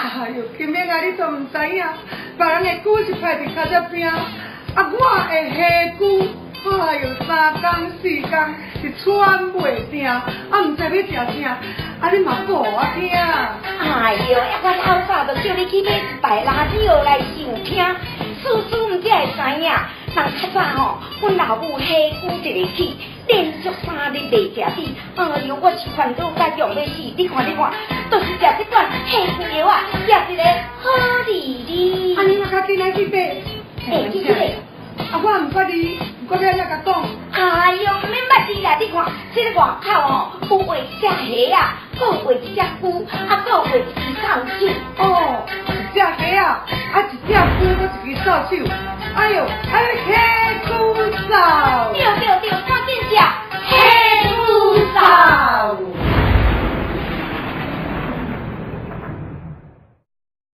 哎喲，金英啊，你都毋知影，別人的龜是排佇跤脊邊，啊，我的蝦龜，哎喲，三工四工是喘袂定，啊，毋知欲食啥，啊，你嘛講予我聽。哎喲，我透早就叫你去買一袋拉尿來受聽，事事毋才會知影。人較早吼，阮老母蝦龜一个去，連續3日袂食米。哎喲，我是煩惱甲用欲死。你看你看，就是食這款蝦龜藥啊，食一个好利利。按呢我較緊來去買。欸，去去買。啊，我毋捌字，我欲按怎共講？哎喲，毋免捌字啦！你看，這个外口吼，有畫一隻蝦仔，閣有畫一隻龜，啊，閣有畫一支掃帚。哦，一隻蝦仔，啊，一隻龜，閣一支掃帚。哎喲，哎，蝦龜掃。對對對，趕緊